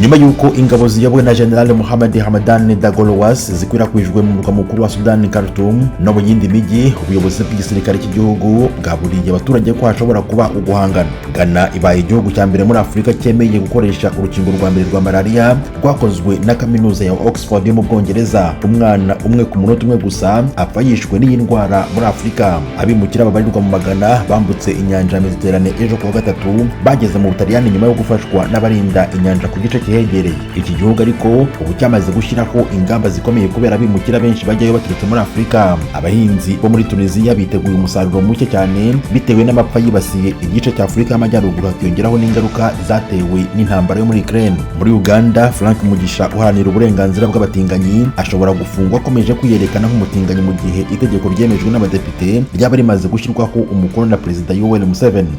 Nyuma y'uko ingabo ziyobowe na General Mohamed Hamdan Dagalo zikwirakwijwe mu murwa mukuru wa Sudan, Khartoum, no mu yindi mijyi, ubuyobozi bw'igisirikare cy'igihugu bwaburiye abaturage ko hashobora kuba uguhangana. Ghana ibaye igihugu cya mbere muri Afurika cyemeye gukoresha urukingo rwa mbere rwa malaria rwakozwe na kaminuza ya Oxford yo mu Bwongereza. Umwana umwe ku munota umwe gusa apfa yishwe n'iyi ndwara muri Afurika. Abimukira babarirwa mu magana bambutse inyanja ya Mediterane ejo kuwa gatatu, bageze mu Butaliyani nyuma yo gufashwa n'abarinda inyanja ku gice kihegereye. Iki gihugu ariko ubu cyamaze gushyiraho ingamba zikomeye kubera abimukira benshi bajyayo baturutse muri Afurika. Abahinzi bo muri Tunisiya biteguye umusaruro muke cyane bitewe n'amapfa yibasiye igice cya Afurika y'Amajyaruguru, hakiyongeraho n'ingaruka zatewe n'intambara yo muri Ukraine. Muri Uganda, Frank Mugisha uharanira uburenganzira bw'abatinganyi ashobora gufungwa akomeje kwiyerekana nk'umutinganyi mu gihe itegeko ryemejwe n'abadepite ryaba rimaze gushyirwaho umukono na Perezida Yoweri Museveni.